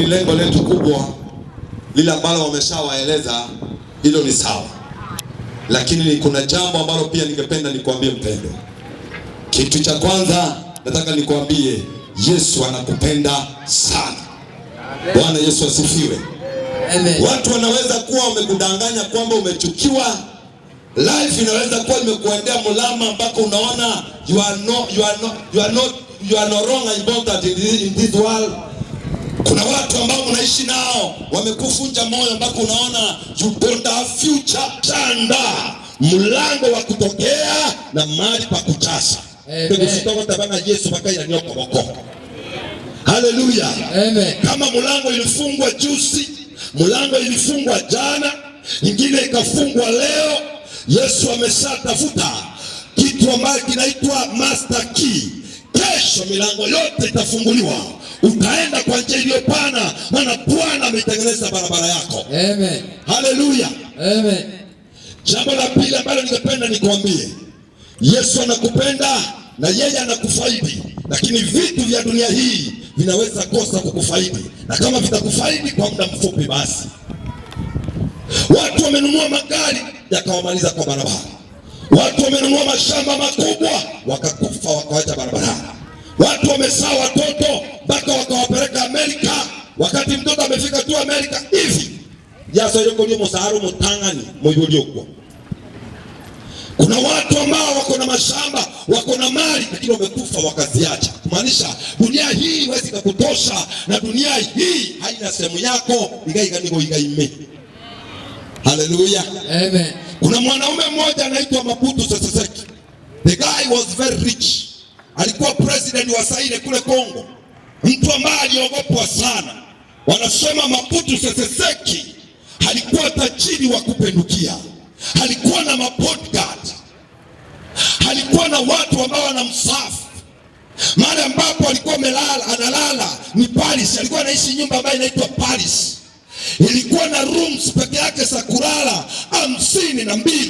Lengo letu kubwa lile ambalo wameshawaeleza hilo ni sawa, lakini kuna jambo ambalo pia ningependa nikuambie mpendo. Kitu cha kwanza nataka nikuambie, Yesu anakupenda sana. Bwana Yesu asifiwe. Amen. Watu wanaweza kuwa wamekudanganya kwamba umechukiwa. Life inaweza kuwa imekuendea mlama ambako unaona you are no longer important in this world. Kuna watu ambao mnaishi nao wamekuvunja moyo mpaka unaona you don't have future. Chanda mlango wa kutokea na mahali pa kuchasa. Amen. Tabana Yesu mpaka. Haleluya. Amen. Kama mlango ilifungwa juzi, mlango ilifungwa jana, nyingine ikafungwa leo, Yesu ameshatafuta kitu ambacho kinaitwa master key. Kesho milango yote itafunguliwa, utaenda kwa njia iliyopana, maana Bwana ameitengeneza barabara yako. Amen. Haleluya. Amen. Jambo la pili ambalo ningependa nikuambie, Yesu anakupenda na yeye anakufaidi, lakini vitu vya dunia hii vinaweza kosa kukufaidi, na kama vitakufaidi kwa muda mfupi, basi watu wamenunua magari yakawamaliza kwa barabara, watu wamenunua mashamba makubwa wakakufa wakawacha barabarani, watu wamezaa watoto mpaka wakawapeleka Amerika. Wakati mtoto amefika tu Amerika hivi yasoyokolio musaharo mutang'ani moyoliokwa. Kuna watu ambao wako na mashamba, wako na mali, lakini wamekufa wakaziacha. Kumaanisha dunia hii haiwezi kukutosha, na dunia hii haina sehemu yako igaiganigo igaime. Haleluya. Amen. Kuna mwanaume mmoja anaitwa Mobutu Sese Seko. The guy was very rich. Alikuwa president wa Zaire kule Kongo, mtu ambaye aliogopwa sana. Wanasema Mobutu Sese Seko alikuwa tajiri wa kupendukia, alikuwa na mabodyguard, alikuwa na watu ambao wanamserve. Mahali ambapo alikuwa amelala, analala ni Paris. Alikuwa anaishi nyumba ambayo inaitwa Paris, ilikuwa na rooms peke yake za kulala 52.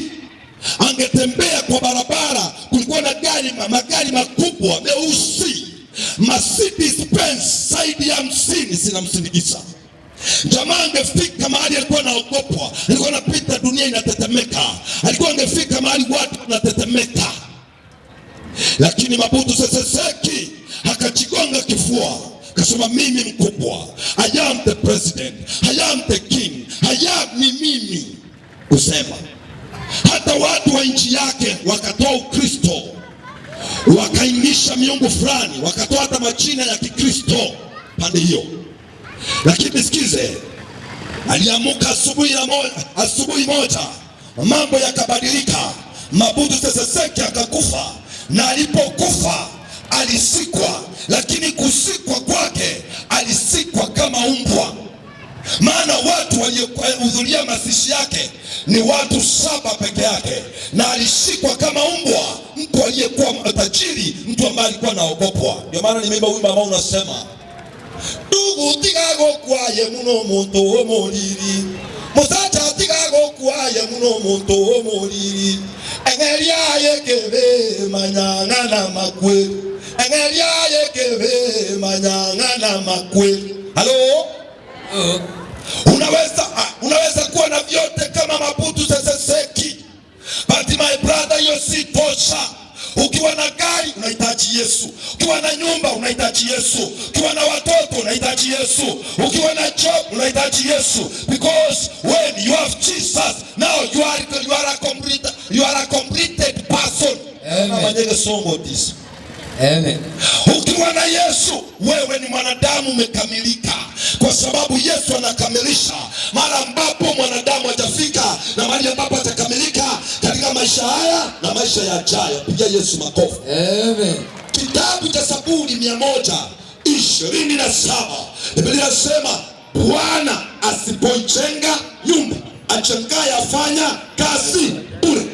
Angetembea kwa barabara, kulikuwa na gari, magari makubwa meusi Mercedes Benz zaidi ya 50 zinamsindikiza. Jamaa angefika mahali alikuwa anaogopwa, alikuwa anapita, dunia inatetemeka. Alikuwa angefika mahali watu wanatetemeka, lakini Mobutu Sese Seko akajigonga kifua, akasema mimi mkubwa, I am the president, I am the king, I am ni mimi kusema. Hata watu wa nchi yake wakatoa Ukristo, wakaingisha miungu fulani, wakatoa hata majina ya Kikristo pande hiyo. Lakini sikize, aliamuka asubuhi moja, mambo yakabadilika. Mobutu Sese Seko akakufa, na alipokufa alizikwa, lakini kuzikwa kwake alizikwa kama umbwa, maana watu waliohudhuria mazishi yake ni watu 7 peke yake, na alizikwa kama umbwa, mtu aliyekuwa tajiri, mtu ambaye alikuwa anaogopwa. Ndio maana nimeimba wimbo ambao unasema ndugu tiga gukwaye muno muntu omoriri musacha tiga gukwaye muno muntu omoriri eng'eria yekebe manyang'ana makwe eng'eria yekebe manyang'ana makwe. Halo? Oh. Unaweza kuwa na vyote kama Mobutu Sese Seko, but my brother, hiyo si tosha. Ukiwa na gari unahitaji Yesu, ukiwa na nyumba unahitaji Yesu, ukiwa na watoto unahitaji Yesu, ukiwa na job unahitaji Yesu, because when you have Jesus now you are a completed person. Amen. Manyege songo this. Amen. Ukiwa na Yesu wewe ni mwanadamu umekamilika, kwa sababu Yesu anakamilisha mara ambapo mwanadamu hajafika na mahali ambapo atakamilika katika maisha haya na maisha yajayo. Pigia Yesu makofi. Amen. Kitabu cha Zaburi 127, Biblia inasema Bwana asipoijenga nyumba, ajengaye afanya kazi bure,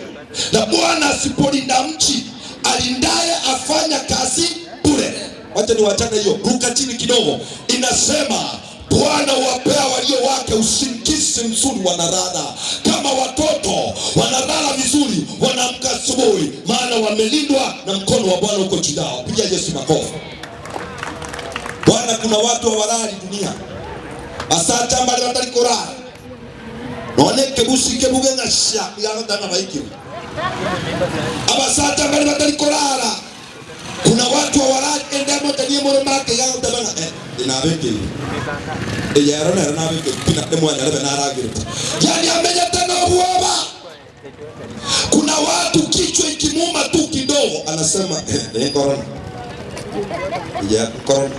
na Bwana asipolinda mji, alindaye afanya kazi bure. Wacha niwachane hiyo, ruka chini kidogo. Inasema Bwana huwapea walio wake usingizi mzuri, wanalala kama watoto, wanalala vizuri, wanaamka asubuhi, maana wamelindwa na mkono wa Bwana uko juu yao. Piga Yesu makofi. Bwana, kuna watu hawalali dunia. Asacha mbali batari kurara. None kebusi kebuge na sha bigagotana baikire. Abasacha mbali batari kurara. Kuna watu hawalali endemo tanie moro make yagotana inabeke. Eyero nero nabeke kina demo anyarebe naragirite. Yani amenyete na bwoba. Kuna watu kichwa ikimuuma tu kidogo anasema corona. Ya corona.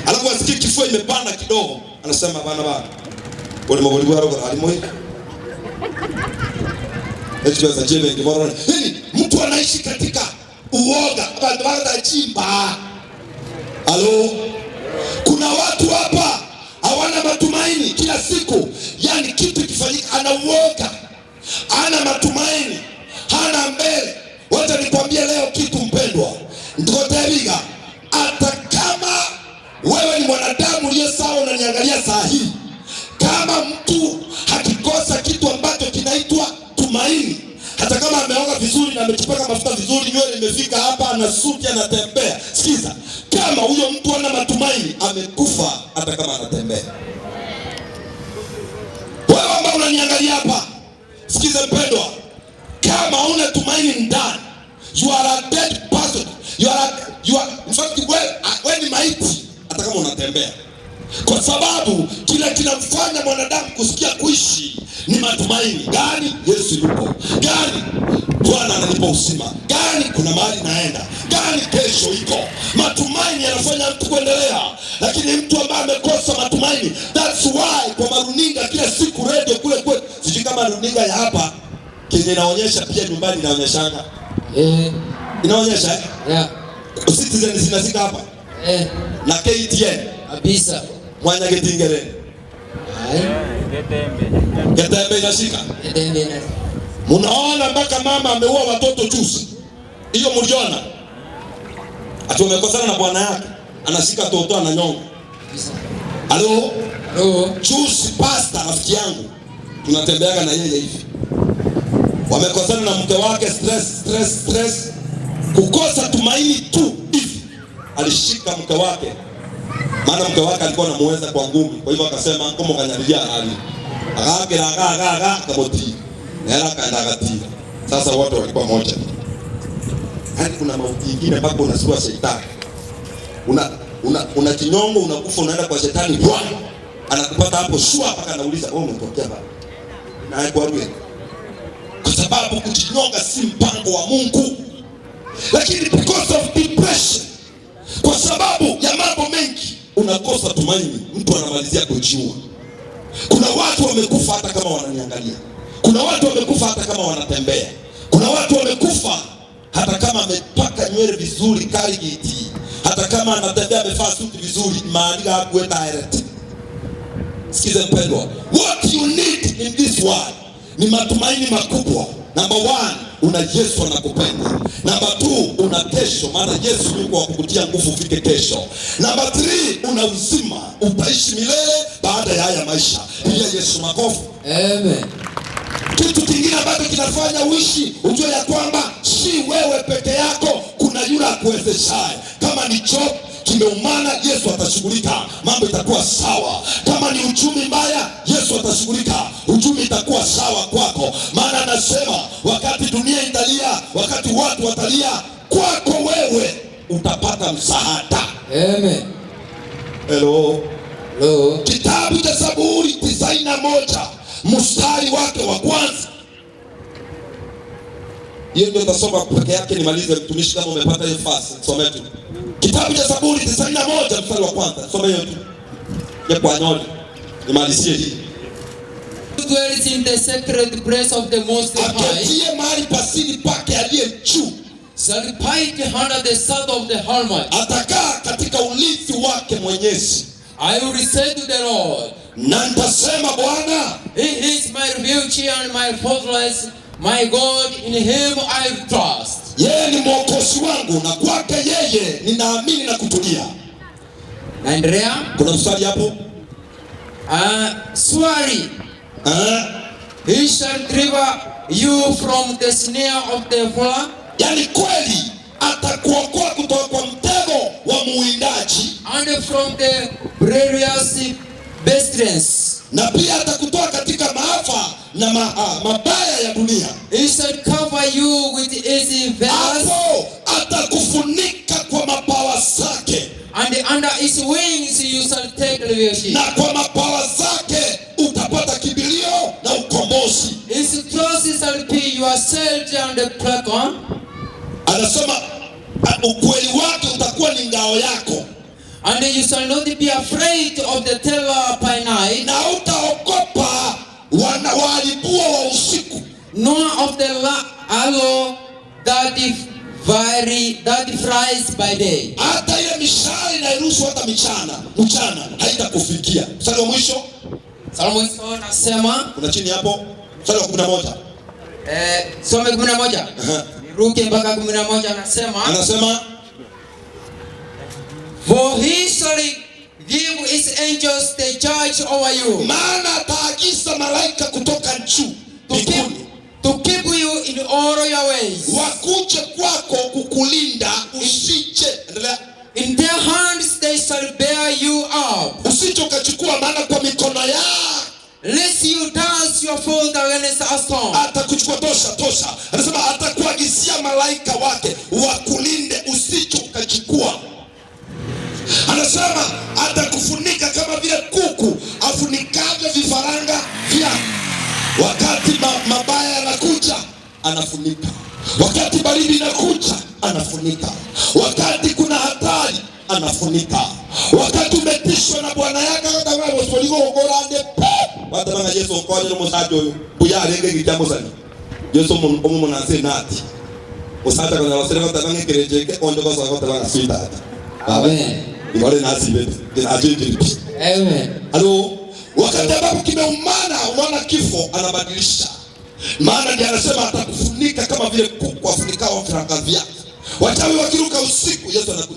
Alafu asikie kifua imepanda kidogo anasema bana bana. Uli muguli bwa rogo alimo hii. Echiweza jebe ngimorona. Hili mtu anaishi katika uoga, abantu wanachimba. Halo? Kuna watu hapa hawana matumaini kila siku. Yani kitu kifanyika anauoga. Hana matumaini, hana mbele. Wacha nikwambie leo kitu mpendwa. Ndikotebiga hata kama wewe ni mwanadamu uliye sawa unaniangalia saa hii, kama mtu hakikosa kitu ambacho kinaitwa tumaini, hata kama ameoga vizuri na amejipaka mafuta vizuri, nywele imefika hapa, ana suti, anatembea, sikiza, kama huyo mtu ana matumaini, amekufa hata kama anatembea. Wewe ambao unaniangalia hapa, sikiza mpendwa, kama huna tumaini ndani, you are a dead person. You are in fact, wewe ni maiti hata kama unatembea. Kwa sababu kile kinamfanya mwanadamu kusikia kuishi ni matumaini. Gani? Yesu yupo. Gani? Bwana ananipa uzima. Gani? Kuna mahali naenda. Gani? Kesho iko. Matumaini yanafanya mtu kuendelea. Lakini mtu ambaye amekosa matumaini, that's why kwa maruninga kila siku, radio kule kule, sijui kama runinga ya hapa kenye inaonyesha pia nyumbani inaonyeshanga. Inaonyesha eh? Yeah. Citizen zinazika hapa na KTN Kabisa. Mwanyagetingereni. Ai. Getembe inashika. Getembe na. Munaona mpaka mama ameua watoto juzi. Hiyo mliona? Ati wamekosana na bwana yake, anashika toto ananyonga. Kabisa. Halo? Halo. Juzi pastor rafiki yangu tunatembeaga na yeye hivi. Wamekosana na mke wake, stress stress stress, kukosa tumaini tu hivi. Alishika mke wake, maana mke wake alikuwa anamuweza kwa ngumi, kwa hivyo akasema ngomo kanyariria hali akakira aga aga aga akamoti na akaenda akatia. Sasa wote walikuwa moja. Hadi kuna mauti ingine mpaka unasua shetani, una kinyongo, unakufa, unaenda kwa shetani, bwa anakupata hapo shua, mpaka anauliza wewe umetokea wapi? Na kwa ruwe, kwa sababu kujinyonga si mpango wa Mungu, lakini because of depression, kwa sababu ya mambo mengi unakosa tumaini, mtu anamalizia kujiua. Kuna watu wamekufa hata kama wananiangalia, kuna watu wamekufa hata kama wanatembea, kuna watu wamekufa hata kama amepaka nywele vizuri karigiti, hata kama anatembea amevaa suti vizuri, maandika hakuwe direct. Sikiza mpendwa, what you need in this world ni matumaini makubwa. Number one, una Yesu anakupenda. Number two, una kesho, maana Yesu yuko wa kukutia nguvu ufike kesho. Number three, una uzima, utaishi milele baada ya haya maisha. Pigia Yesu makofi. Amen. Kitu kingine ambacho kinafanya uishi, ujue ya kwamba si wewe peke yako, kuna yule akuwezeshaye. Kama ni job kimeumana, Yesu atashughulika, mambo itakuwa sawa. Kama ni uchumi mbaya, Yesu atashughulika, uchumi itakuwa sawa kwako. Maana anasema wakati dunia italia, wakati watu watalia, kwako wewe utapata msaada. Amen. Hello. Hello. Kitabu cha Zaburi 91 mstari wake wa kwanza. Hiyo ndio tasoma peke yake nimalize, mtumishi, kama umepata hiyo fasi some tu. Kitabu cha Zaburi 91 mstari wa kwanza, some hiyo tu. Ya kwa nyoni. Nimalizie hii. Who dwells in the secret place of the Most High Aketie mahali pasiri pake aliye juu shall abide under the shadow of the Almighty. Atakaa katika ulinzi wake Mwenyezi. I will say to the Lord, Na nitasema Bwana, He is my refuge and my fortress, my God, in him I trust. Yeye ni mwokozi wangu na kwake yeye ninaamini na kutulia. Naendelea. Kuna mstari hapo? Surely Eh? he shall deliver you from the snare of the fowler Yaani kweli atakuokoa kutoka kwa mtego wa muwindaji and from the perilous pestilence. Na pia atakutoa katika maafa na mabaya ya dunia. He shall cover you with his feathers, Hapo atakufunika kwa mabawa zake, and under his wings you shall take refuge. Na kwa mabawa zake utapata kimbilio na ukombozi. His truth shall be your shield and buckler. Anasema ukweli wake utakuwa ni ngao yako, And you shall not be afraid of the terror by night, na utaogopa wana waharibuo wa usiku, nor of the arrow that flies by day. Hata ile mishale inairushwa hata michana mchana haitakufikia. Mstari wa mwisho. Salomo nasema Kuna chini hapo, mstari wa 11. Some 11. Aha. Niruke mpaka 11, anasema, Anasema, "For he shall give his angels the charge over you maana ataagiza malaika kutoka juu to keep, mbinguni to keep you in all your ways. Wakuje kwako kukulinda usije, endelea. In their hands they shall bear you up, Usije ukachukua, maana kwa mikono yao lest you dash your foot against a stone." Atakuchukua. Tosha, tosha. Anasema atakuagizia malaika wake wakulinde usije ukachukua. Anasema atakufunika kama vile kuku afunikavyo vifaranga vyake. Wakati mabaya yanakuja, anafunika. Wakati baridi inakuja, anafunika. Wakati kuna hatari, anafunika. Wakati umetishwa na bwana yake akatagosoligo ogorande pe watabanga Yesu okonye omusacha oyo buyarenge gikya musani Yesu omumunanse nati musacha konyarosere gotabanga ekerejeke onde gosoa gotabanga sweetheart. Amen. Igore nasibete kinajinjiri. Amen. Halo, wakati ambapo kimeumana, unaona kifo, anabadilisha. Maana ndiye anasema atakufunika kama vile kuku afunikao vifaranga vyake. Wachawi wakiruka usiku, Yesu anakuta.